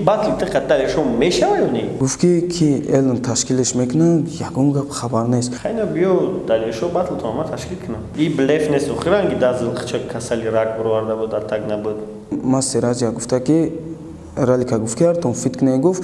Батли ты қаттар шо мешава ё не? Гуфт ки Элон ташкилш мекунад, ягон гап хабар нест. Хайна биё далешо батл то ма ташкил кунам. И блеф нест, охиранги дазл хча касали рак бироварда буд, так набуд. Мастер Азия гуфта ки ралика гуфт ки ҳартон фит кунед, гуфт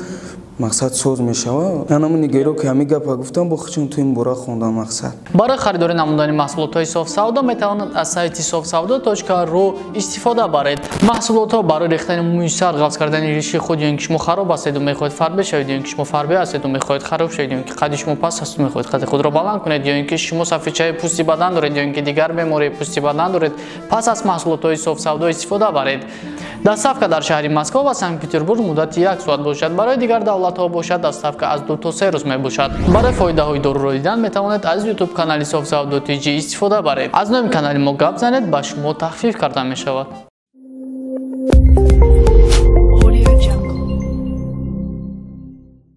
мақсад соз мешава. Анаму нигеро ки ҳамин гапа гуфтам, бо хучун ту ин бора хондам мақсад. Барои харидорӣ намудани маҳсулотҳои софсавдо метавонад аз сайти sofsavdo.ru истифода баред. Маҳсулотҳо барои рехтани мӯи сар, ғафз кардани риши худ, ё ин ки шумо хароб ҳастеду мехоҳед фарбе шавед, ё ин ки шумо фарбе ҳастеду мехоҳед хароб шавед, ё ин ки қади шумо паст ҳасту мехоҳед қади худро баланд кунед, ё ин ки шумо сафедчаи пӯсти бадан доред, ё ин ки дигар бемории пӯсти бадан доред, пас аз маҳсулотҳои софсавдо истифода баред. Доставка дар шаҳри Москва ва Санкт-Петербург муддати 1 соат бошад. Барои дигар давлатҳо бошад, доставка аз 2 то 3 рӯз мебошад. Барои фоидаҳои доруро дидан метавонед аз YouTube канали Софсавдо TG истифода баред. Аз номи канали мо гап занед, ба шумо тахфиф карда мешавад.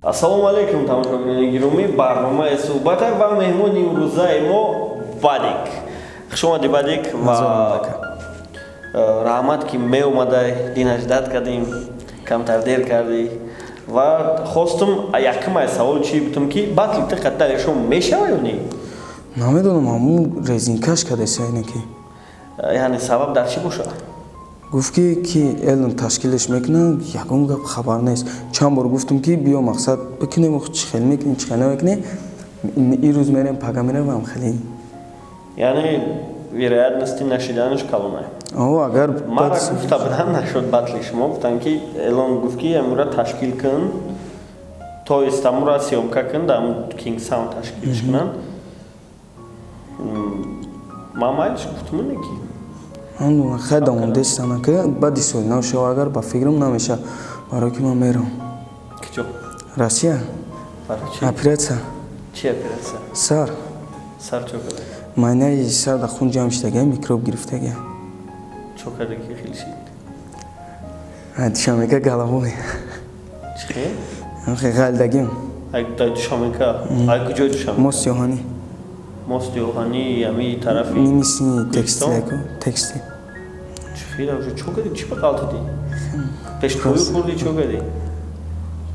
Ассалому алайкум, тамошобинони гиромӣ. Барномаи суҳбат ва меҳмони имрӯзаи мо Бадик. Хуш омадӣ, Бадик, ва раҳмат ки меомадай, динаждат кардем, камтар дер кардӣ ва хостум якумай савол чи бутум ки батли ты қаттар шо мешава ё не? Намедонам, ҳамун резинкаш кардеса ине ки. Яъне сабаб дар чӣ бошад? Гуфт ки Элон ташкилш мекунад, ягон гап хабар нест. Чанд бор гуфтум ки биё мақсад бикунем, чӣ хел мекунӣ, чӣ хел намекунӣ. Ин рӯз мерем, пага мерем, ҳам хеле. Яъне вероятности нашиданаш калонай. О, агар мара гуфта будан нашуд батли шумо, гуфтан ки Элон гуфт ки амура ташкил кун, то есть амура съёмка кун, да King Sound ташкилш кунан. Ма майлиш гуфтум не ки. Андуна хай дамондестана ки баъди соли нав шава, агар ба фикрам намеша, барои ки ман мерам. Куҷо? Россия. Операция. Чи операция? Сар. Сар чо када? Майнаи сар дар хун ҷамъ шудага, микроб гирифтага. Чо када ки хеле шид? Душанбека головой. Чӣ хел? Хе ғалдагим. Ай дар Душанбека? Ай куҷои Душанбе? Мости Оҳанӣ. Мости Оҳанӣ ами тарафи Нимисни текстил, текстил. Чӣ хел? Уже чо кади? Чӣ ба қалтидӣ? Пешпӯӣ хӯрдӣ, чо кади?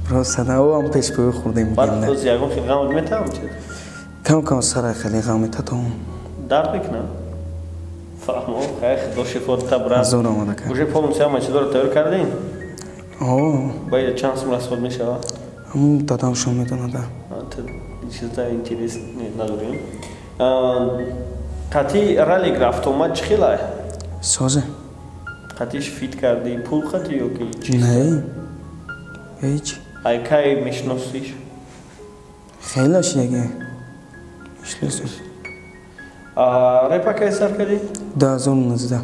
Просто навам пешпӯӣ хӯрдем. Баъд боз ягон хел ғам метавам чӣ? Кам-кам сара хеле ғам метатом. Дард мекунам? Фаҳмо, хай, худо шифо диҳад, брат. Зор омада кард. Уже полностью ҳама чизоро тайёр кардем? О. Бояд чанд сум расход мешавад? Ҳамун дадам шом медонад. Чизда интерес надорем. Қати ралик рафтомад чӣ хелай? Созе. Қатиш фит кардӣ, пул қати ё ки чиз? Не. Ҳеҷ. Ай кай мешиносиш? Хеле шидаги. Мешиносиш. Репа кай сар кардӣ? 2019.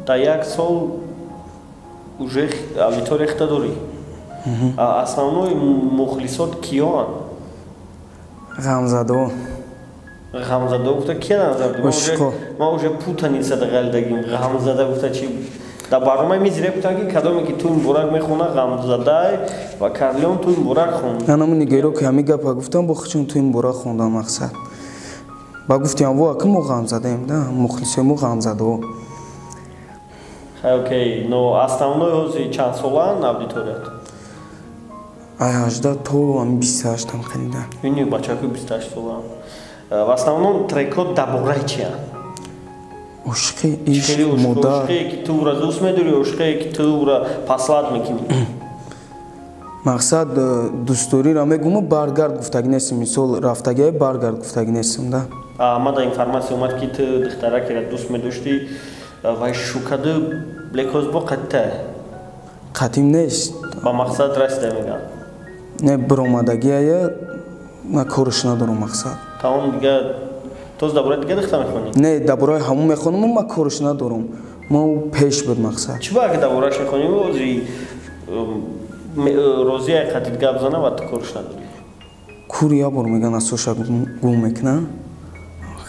Дар як сол уже аудитория хита дорӣ? Основной мухлисот киёанд? Ғамзадо. Ғамзадо гуфта кия назар дорӣ? Ма уже путаница ғалидагим. Ғамзада гуфта чи? Дар барномаи мизире гуфтан ки кадоме ки ту муборак мехона ғамзадай ва Карлеон ту муборак хонд. Анаму нигеро ки ҳамин гапа гуфтам, бо хучун ту муборак хондам мақсад. Ба гуфтиам во ки мо ғамзадаем, да, мухлисои мо ғамзадо. Хай, окей, но основной ҳози чанд солаанд аудиторият? Ай 18 то 28 там хеле да. Ини бачаки 28 солаанд. В основном трекот дар бораи чиянд? Ошиқи, ишқ, модар. Ошиқе ки ту ӯра дӯст медорӣ, ошиқе ки ту ӯра паслат мекунӣ? Мақсад дӯстдориро мегӯму баргард гуфтагӣ нестим, мисол рафтагиае баргард гуфтагӣ нестим, да. Ма дар информатсия омад ки ту духтаракеро дӯст медоштӣ вай шукаду лекоз бо қатита. Қатим нест. Ба мақсад расида мегӯям. Не, биромадагиае ман корш надорам мақсад. Тамом дига тоз дар бораи дига духта мехонӣ? Не, дар бораи ҳамон мехонам, ман корш надорам. Ма пеш буд мақсад. Чӣ ба ки дар борааш мехонӣ, ози розия қатит гап зана ва ту корш надорӣ? Кур як бор мегӯян асоша гум мекунам.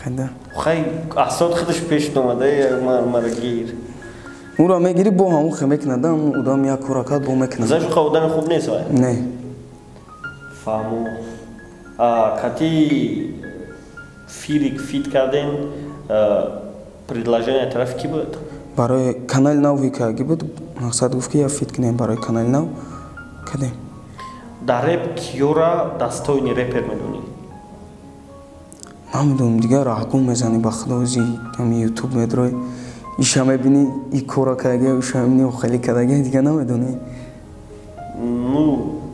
Ханда. Хай, асод худаш пеш омада, мара гир. Ура мегири бо ҳамон хе мекунад, да, одам як кора кард бо мекунад. Заш ха одами хуб нест вай? Не. Фаҳмо. Кати фирик фит карден, предложение тарафи ки буд? Барои канали нав викаги буд, мақсад гуфт ки я фит кунем барои канали нав. Кадем. Дар реп киёра дастойни репер медонӣ? Намедонам, дигар раҳгум мезанӣ ба худози ҳами ютуб медрой, иша мебинӣ и кора кардагия, иша мебинӣ хеле кардагия, дигар намедонӣ. Ну,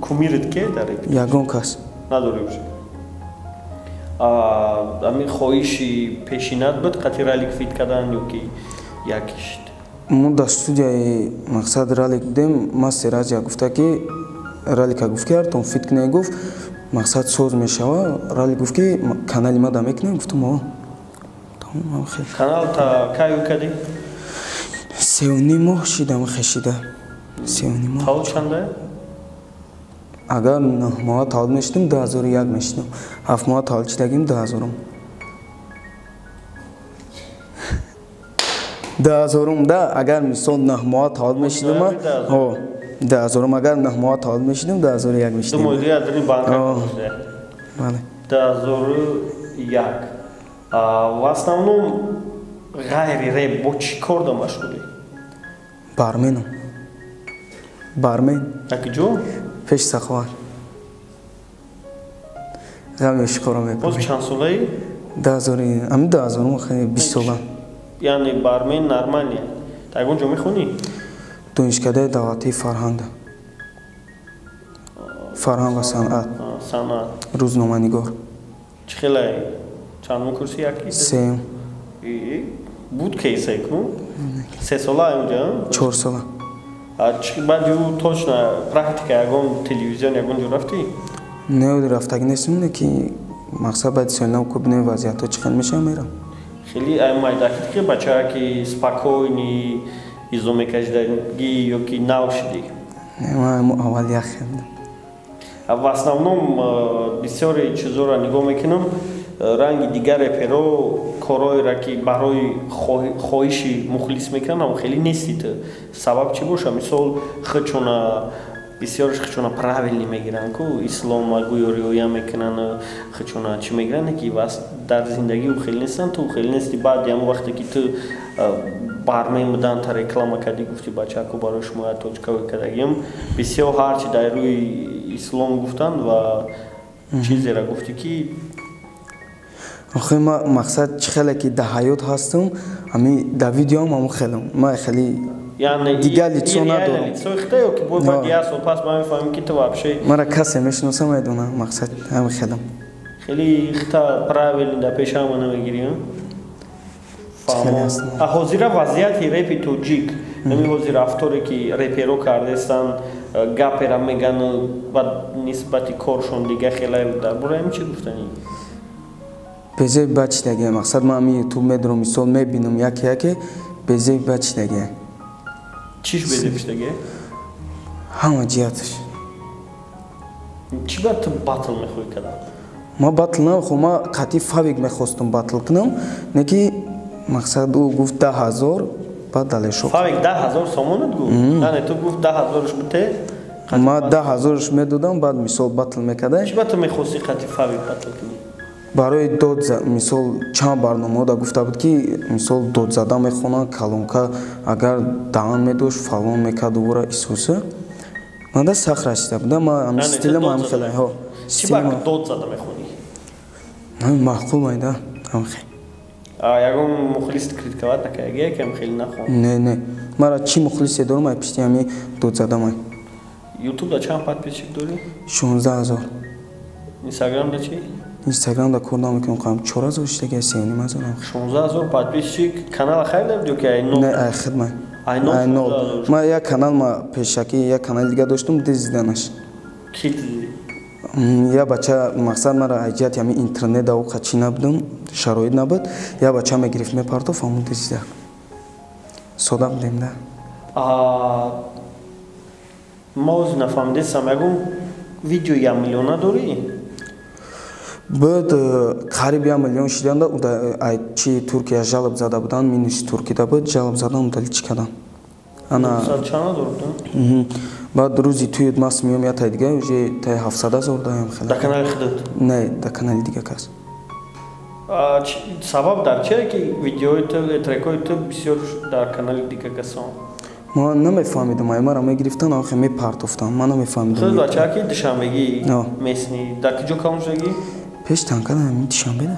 кумирит ке дар реп? Ягон кас. Надорӣ уже. Ами хоҳиши пешинат буд қати Ралик фит кардан ё ки якишт? Мо дар студияи мақсад Ралик будем, мастер Азия гуфта ки Ралика гуфт ки ҳартон фит кунед, гуфт мақсад соз мешава. Ралик гуфт ки канали ма да мекунем, гуфтам о. Тамом, хел. Канал та кай кадӣ? 3.5 моҳ шидам хешида. 3.5 моҳ. Таваллуд чанда? Агар 9 моҳа таваллуд мешидам, 2001 мешидам. 7 моҳа таваллуд шидагим 2000. 2000 да, агар мисол 9 моҳа таваллуд мешидам, ҳо, 2000 агар 9 моҳа таваллуд мешидам, 2001 мешидам. Ду моҳ дигар дар банка бошад. Бале. 2001. В основном ғайри реп бо чӣ кор да машғулӣ? Барменам. Бармен. Акиҷо? Пеш Саховар. Ғами ошиқоро мебарам. Боз чанд солаи? 2000, ами 2000 хеле 20 сола. Яъне бармен нормалия. Та ягон ҷо мехонӣ? Донишкадаи давлатии фарҳанг. Фарҳанг ва санъат. Санъат. Рӯзноманигор. Чӣ хелай? Чандум курси яки? Сеюм. Буд кейсай ку? 3 сола онҷа? 4 сола. Баъд ю точно практика ягон телевизион ягон ҷо рафтӣ? Не, рафтагӣ нестам, не ки мақсад баъди солинам ку бинем вазъиятҳо чӣ хел мешавад, мерам. Хеле ай майдакит ки бачаа ки спокойни изо мекашидагӣ ё ки нав шидӣ? Не, ман аввал як хел будам. В основном бисёре чизоро нигоҳ мекунам, ранги дигар реперо корҳоеро ки барои хоҳиши мухлис мекунанд, ам хеле нести ту. Сабаб чӣ боша? Мисол, худшона бисёрш худшона правильни мегиранд ку, ислома гӯё риоя мекунанд, худшона чӣ мегиранд, ки дар зиндагӣ ӯ хеле нестанд, ту хеле нести. Баъди ҳамон вақте ки ту бармен будан та реклама кардӣ, гуфти бачаку барои шумо як точка кардагим, бисёр ҳарчи дар рӯи ислом гуфтанд ва чизеро гуфтӣ ки охи ма мақсад чӣ хеле ки дар ҳаёт ҳастам, ами дар видеоам ҳамон хелам. Ма хеле дигар лицо надорам. Лицои хита ё ки бо баъди як сол пас ман мефаҳмем ки ту вообще мара касе мешиносам, медонам мақсад ҳамин хелам. Хеле хита правильно дар пеши ҳама намегирӣ, а? Ҳозира вазъияти репи тоҷик, ҳамин ҳозир рафторе ки реперо кардестанд, гапера меган ва нисбати коршон дига хеле, дар бораи ҳамин чӣ гуфтанӣ? Безеби бад чидагия. Мақсад ман ҳамин ютуб медорам, мисол мебинам яке яке, безеби бад чидагия. Чиш безеб чидагия? Ҳама ҷиҳаташ. Чӣ бад ту батл мехоҳӣ кардан? Ман батл намехоҳам, ман қатъи Фавик мехостам батл кунам, не ки мақсад ӯ гуфт 10 000, баъд далешо. Фавик 10 000 сомонат гуфт? Яъне ту гуфт 10 000-ш бите? Ман 10 000-ш медодам, баъд мисол батл мекардай. Чӣ бад ту мехостӣ қатъи Фавик батл кунӣ? Барои дод, мисол чанд барномаҳо гуфта буд ки мисол додзада мехонанд, калонка агар даҳан медошт фалон мекард ӯра исуса. Манда сахт расида буда, ман ҳамин стилам ҳамин хеле. Ҳо. Чӣ ба дод зада мехонӣ? Маъқул майда, ҳамин хел. Ягон мухлис критиковать накарда, ки ҳам хеле нахон? Не, не. Мара чӣ мухлисе дорам, ай пишти ҳамин дод задамай. Ютуб да чанд подписчик дорӣ? 16 000. Инстаграм да чӣ? Инстаграм да кор намекунам, қам 4000 шидаги, 3,5 ҳазор. 16 000 подписчик. Канала хайр ё ки ай нол? Не, ай хидмай. Ай нол. Ма як канал ма пешакӣ як канали дига доштум, дизиданаш. Ки дизидӣ? Я бача, мақсад мара ай ҷиҳати ҳамин интернет да оқа чӣ набудам, шароит набуд, я бача мегирифт мепартофт, ҳамон дизида. Сода будем да. Ма ози нафаҳмидесам, ягон видео 1 миллиона дорӣ? Буд, қариб 1 миллион шиданда, ай чи Туркия жалоб зада буданд, минуси туркида буд, жалоб задан, удалить чӣ кардам. Ана чанд ҳазор? Баъд рӯзи туюд мас меём, я тай дига уже тай 700 000 даям хеле. Дар канали худат? Не, дар канали дига кас. Сабаб дар чие ки видеои ту, трекои ту бисёр дар канали дига касон? Ман намефаҳмидам, ай мара мегирифтан, охе мепартофтан. Ман намефаҳмидам. Худ бачаки Душанбегӣ местни. Дар куҷо калон шудагӣ? Пеш танка да ҳамин Душанбе да.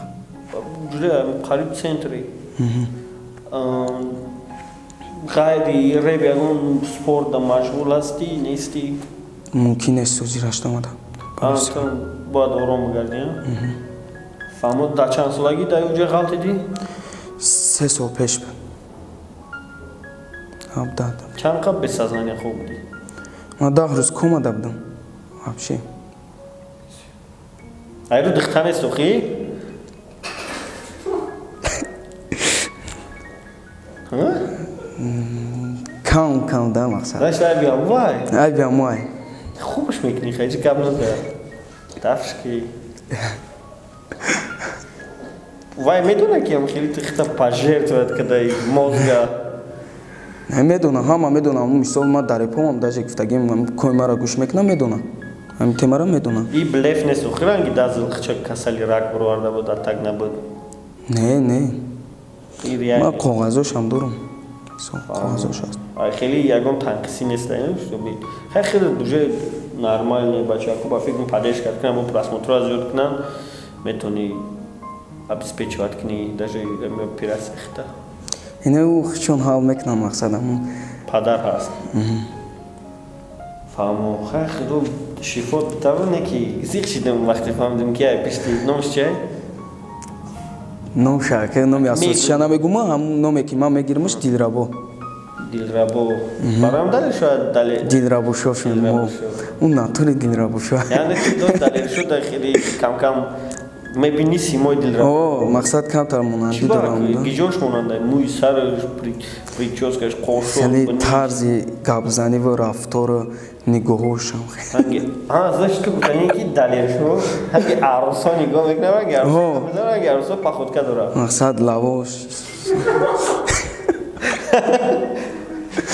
Ҷуре қариб центри. Ғайри реп ягон спорт да машғул ҳастӣ, нестӣ? Мумкин нест, сози рашт омада. Бояд ором бигардӣ, фаҳмо. Дар чанд солагӣ дар уҷа ғалтидӣ? 3 сол пеш буд. Чанд қабл без сознания хоб будӣ? Ман 10 рӯз комада будам. Вообще. Айру дихта нест охи? Кам кам да мақсад. Значит, ай биамвай? Ай биамвай. Хубш мекунӣ, ҳеҷ гап надорад. Дафшки. Вай медона ки ам хеле тихта пожертвовать кадай мозга. Не медона, ҳама медона. Мисол ман дар репомам даже гуфтагим, кой мара гӯш мекунам, медона. Ҳамин темара медона. И блеф нест охи ранги дазил хича касали рак бароварда буд, атак набуд. Не, не. Ман коғазошам дорам. Коғазош аст. Ай хеле ягон танқисӣ нест, чтобы хай хеле уже нормальный бачаку ба фикр поддержка кунам, мо просмотрро зиёд кунам, метавонӣ обеспечивать кунӣ даже операция хита. Ине ӯ чун ҳал мекунам мақсадам. Падар ҳаст. Фаҳмо, хай худо шифо битавоне ки зиқ шидем вақте фаҳмидем ки ай пишти номш чиай? Ном шака, номи асосиша намегум, ҳамун номе ки ман мегиримаш Дилрабо. Дилрабо. Барам далел шояд далел. Дилрабо шоф мо. Ӯ натури Дилрабо шо. Яъне ки до далел шуд хеле кам-кам мебини симои Дилрабо. О, мақсад камтар монандӣ дорам. Гиҷош монанда, мӯи сараш, прическаш, қошо. Хеле тарзи гапзанӣ ва рафтору нигоҳошам. А, значит, ту гуфтанӣ ки далел шо, ҳаги арӯсо нигоҳ мекунам, ҳаги арӯсо мезанам, ҳаги арӯсо походка дорад. Мақсад лавош.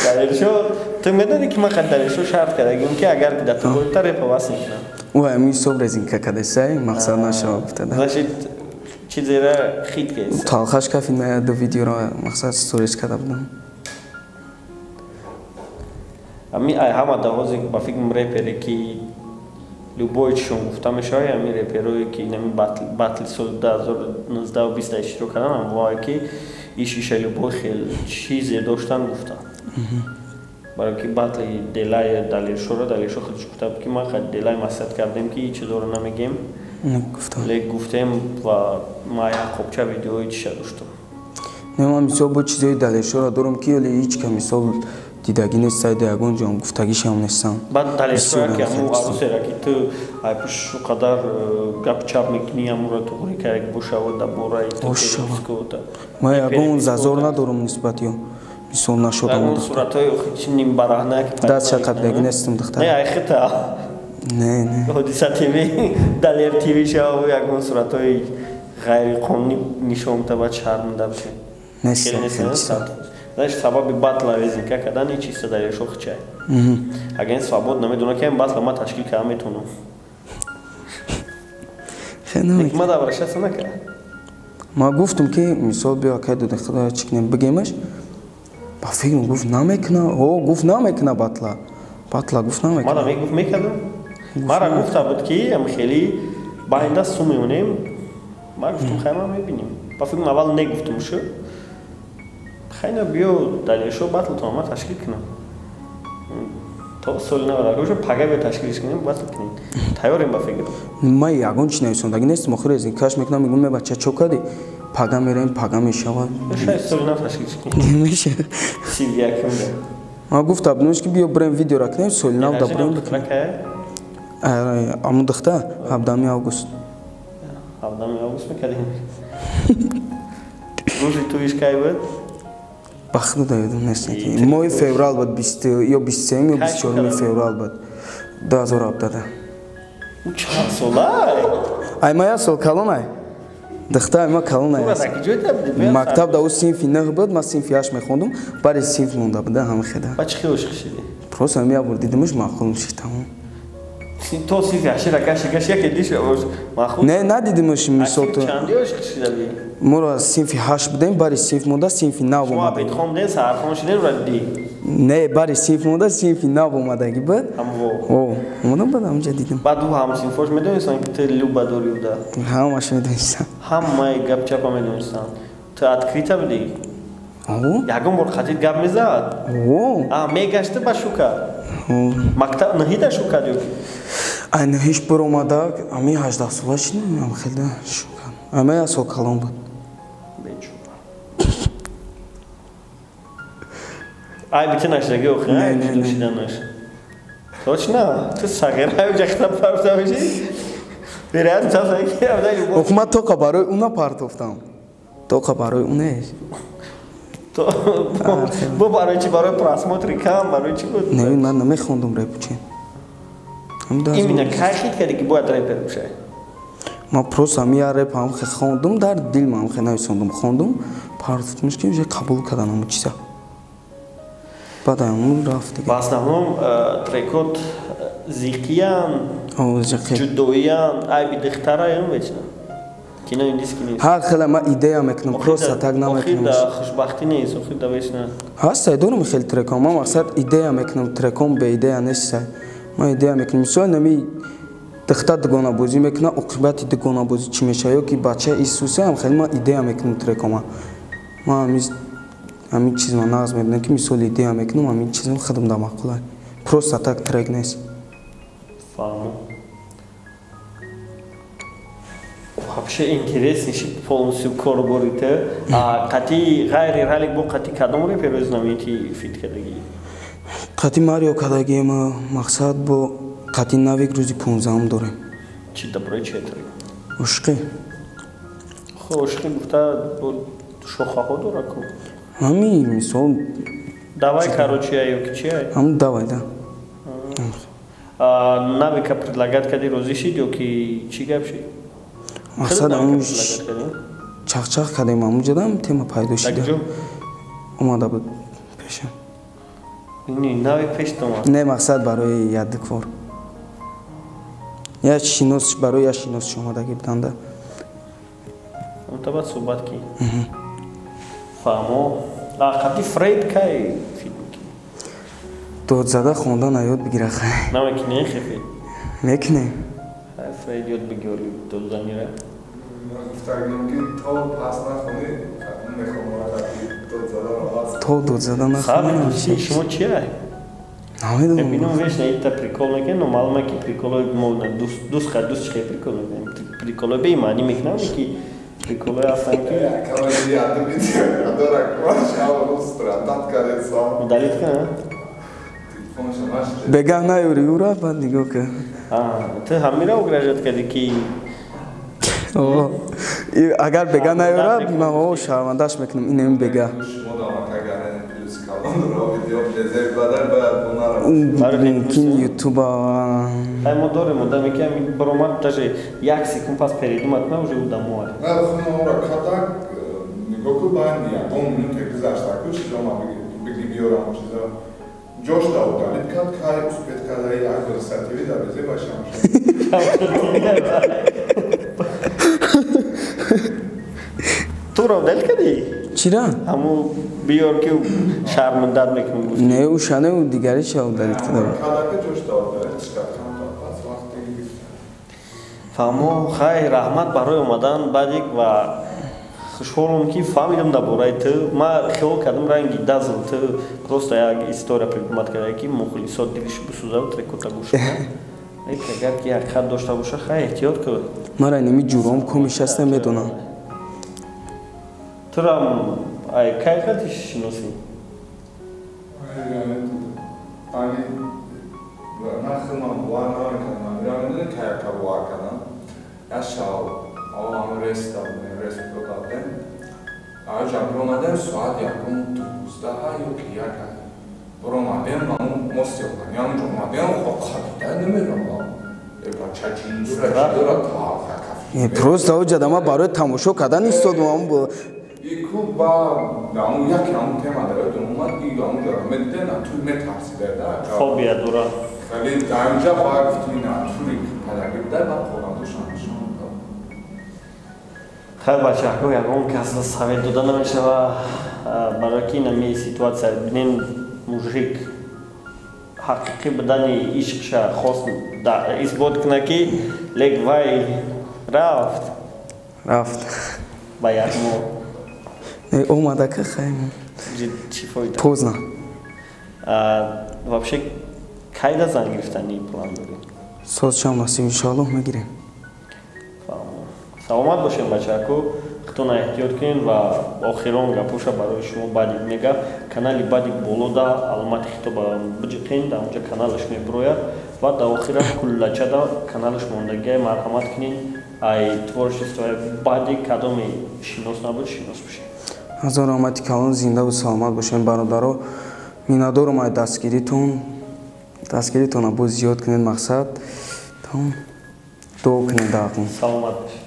Далелшо, ту медонӣ ки ман қад Далелшо шарт кардагим ки агар дар ту боита репа васл кунам. Ӯ ҳамин ҳисоб резинка кардасай, мақсад нашава гуфтада. Значит, чизера хит кеса. Талхаш кафи мая ду видеоро мақсад сторис карда будам. Ами ай ҳама даҳози ба фикрам репере ки любой чишон гуфта мешавад, ами реперое ки инами батли соли 2019 20 иштирок кардан, ҳамвое ки иш иша любой хел чизе доштан гуфтанд. Барои ки батли Делай Далершоро Далершо худш гуфта буд ки ман хай Делай маслиҳат кардем ки чизоро намегем. Лек гуфтем ва ман як қопча видеои чиша доштам. Не, ман мисол бо чизои Далершоро дорам ки ҳоле ҳеҷ ка мисол дидагӣ нест, сайда ягон ҷон гуфтагишам нестам. Баъд Далершо яке ҳамун арӯсера ки ту ай пуш шу қадар гап чап мекунӣ, ҳамуро туғри карак бошава дар бораи ту. Ман ягон зазор надорам нисбати ё. Мисол нашудам. Ягон суратҳои чи нимбараҳна ки даст шақабдагӣ нестам духтар. Не, ай хита. Не, не. Ҳодиса ТВ, Далер ТВ шава ягон суратҳои ғайриқонунӣ нишон бад шарманда бошед. Нест. Знаешь, сабаби батла резинка кардани чиста Далершо хичай. Агар ин свобод намедона ки ин батла ман ташкил карда метавонам. Ман дар обращаться накардам. Ман гуфтам ки мисол биё акай дода худоя чӣ кунем бигемаш. Ба фикрам гуфт намекуна. О, гуфт намекуна батла. Батла гуфт намекуна. Мана мегуфт мекардам. Мара гуфта буд ки ам хеле байнда сум мемонем. Ман гуфтам хай ман мебинем. Ба фикрам аввал негуфтам шу. Хайна биё Далершо батл то ман ташкил кунам. То соли нав ра уже пага биё ташкилш кунем, батл кунем. Тайёрем ба фикр. Ман ягон чи нависондагӣ нестам, охир резинкаш мекунам, мегӯям ме бача чо кардӣ? Пага мераем, пага мешавад. Шояд соли нав ташкилш кунем. Мешавад. 31-м. Ман гуфта будам ки биё бирем видеора кунем, соли нав да бирем бикунем. Аму духта 17 август. 17 август мекардем. Рӯзи туиш кай буд? Ба худо ёдам нест ки моҳи феврал буд, 20 ё 23 ё 24 феврал буд 2017. Ӯ чанд солай? Ай ма як сол калонай. Духта ай ма калонай. Мактаб да ӯ синфи 9 буд, ман синфи 8 мехондум, баъди синф монда буда ҳама хеда. Ба чӣ хел ошиқ шидӣ? Просто ҳам як бор дидимаш маъқул шид тамом. То синфи 8 ра гашти гашти яке диш маъқул? Не, надидимаш мисол то. Чанди ошиқ шида? Моро синфи 8 будем, баъди синф монда синфи 9 омадем. Шумо абедхон будем, саҳархон шидем ра дидӣ? Не, бари синф монда, синфи нав омадаги буд. О, омадам, баъд ҳамунҷа дидам. Баъд ӯ ҳамсинфош медонистанд, ки ту люба дорӣ уда? Ҳамаш медонистанд. Ҳамаи гапчапа медонистанд. Ту открыто будӣ? Ягон бор қатид гап мезад? О. Мегашти ба шука? Мактаб ниҳида шукад ё ки? Ай ниҳиш биромада, ами 18 сола шидам, хеле шука. Ама як сол калон буд. Ай бити нашдаги охи, ай душиданаш. Точно? Ту сағира ҷахта партофта бошӣ? Вероятно, часа ки авда любовь. Ох, ман тоқа барои уна партофтам. Тоқа барои унеш. Бо барои чи? Барои просмотри кам, барои чи буд? Не, ман намехондум рэпу чи. Именно кай хит кардӣ ки бояд рэпер бошай? Ман просто ҳами як рэп ҳам хондум, дар дил ман хе нависондум, хондум, партофтумш ки уже қабул кардан ҳамун чиза. Баъд ҳамун рафт дига. В основном трекот зиқиян, ҷудоиян, айби духтараям вечно. Кино индийский нест. Ҳар хеле ман идея мекунам, просто так намекунам. Охир хушбахтӣ нест, охир да вечно. Ҳастай, дорум хеле треком. Ман мақсад идея мекунам, треком бе идея нестай. Ман идея мекунам. Мисол нами духтар дугонабозӣ мекунад, оқибати дугонабозӣ чӣ мешавад, ё ки бача Исусе ҳам хеле ман идея мекунам трекома. Ман ҳамин чиз ман нағз мебинам, ки мисол идея мекунам, ҳамин чизам худам да маъқулай. Просто так трек нест. Фаҳмам. Вообще интересный шид полностью кор борите. А қати ғайри ралик бо қати кадом рэперои знаменитӣ фит кардагӣ? Қати Марио кардагием, мақсад бо қати Навик рӯзи 15 дорем. Чи доброи чи трек? Ушқи. Хо, ушқи гуфта бо шохаҳо дора ку? Ҳами мисол Давай, короче, ё ки чи ай? Ҳам давай, да. Навика предлагать кардӣ, розӣ шид ё ки чӣ гап шид? Мақсад ҳамун чахчах кардем, ҳамунҷодам тема пайдо шида. Омада буд пешам. Навик пешт омад? Не, мақсад барои яддиквор. Як шинос, барои як шиносш омадаги буданда. Онта баъд суҳбат ки? Фаҳмо. Қати Фрейд кай фит мекунӣ? Додзада хондан ёд бигира хай. Намекунӣ хефи? Мекунем. Фрейд ёд бигирӣ додзанира. Гуфтагим ки то пас нахонӣ, мехонам қати додзада равад. То додзада нахонӣ. Шумо чи ай? Намедонам. Мебинам вечно ита прикол мекунем, но маълум е ки приколои мо дӯст ха дӯст чи прикол мекунем. Приколои бемаънӣ мекунам, ки приколои ҳастанд ки удалить кана? Бегаҳ наёри ура, баъд нигоҳ кун. Ту ҳамира угрожать кардӣ ки агар бегаҳ наёра, ман шармандаш мекунам, инами бегаҳ. Мумкин ютуба. Ай мо дорем одаме ки ҳамин баромад даже як секунд пас передумат на уже удамоа. Нигоҳ ку баъд ягон минуте гузашта ку чизо ма бигӣ биёрам чизо ҷош да удалить кард, кай успеть карда як сативи да безе ба шамша. Туро удалить кардӣ? Чира? Ҳамун биёр ки шармандат мекунам гуфт. Не, уша не, дигари ча удалить карда буд. Фаҳмо, хай, раҳмат барои омадан баъдик ва хушҳолам ки фаҳмидам дар бораи ту. Ман хиёл кардам ранги дазл ту просто як история придумат карда ки мухлисот дилиш бисӯзаду трекота гӯш кунад. Агар ки ҳақиқат дошта боша, хай эҳтиёт кун. Мара инами ҷуром комиш аста медонам. Турам ай кай қати шиносӣ? Ман худам бовар намекардам. Медонӣ кай яка бовар кардам? Як шаб ҳам рест додем, рест додем. Аҷа биромадем соат 1:12 ё ки 1. Биромадем, ҳамун мости омадем, ҳамунҷо омадем, хоб қабида намеравам. Бача ҷиндура ҷиндура та. Просто оҷа ман барои тамошо кардан истодам ҳамун. Ику ба ҳамун яке ҳамун тема дар ёдам омад, и ҳамунҷо медидем, натур метарсида да. Фобия дора. Хеле дар инҷа ба гуфтем натури падаги буда, ба қоғазошам нишон дод. Хай бачаҳо, ягон кас совет дода намешава, барои ки инами ситуация бинем. Мужик ҳақиқӣ будани ишқша хост исбот куна, ки лек вай рафт. Рафт. Ба як моҳ. Омадака, хай. Чӣ фоида? Поздно. Вообще, кайда зан гирифтани план дорӣ? Созшам насиб, иншоаллоҳ, мегирем. Саломат бошем, бачаку, худтона эҳтиёт кунед. Ва охирон гапоша барои шумо Бадик мега: канали Бадик болода аломати хитоба биҷиқен, дар онҷа каналаш мебирояд ва дар охира куллачада каналаш мондагиай. Марҳамат кунед, ай творчествои Бадик кадоме шинос набуд, шинос бошед. Ҳазор раҳмати калон, зиндаву саломат бошед, бародаро. Миннатдорам ай дастгиритон. Дастгиритона боз зиёд кунед. Мақсад, тамом, дуо кунед даақон. Саломат бошед.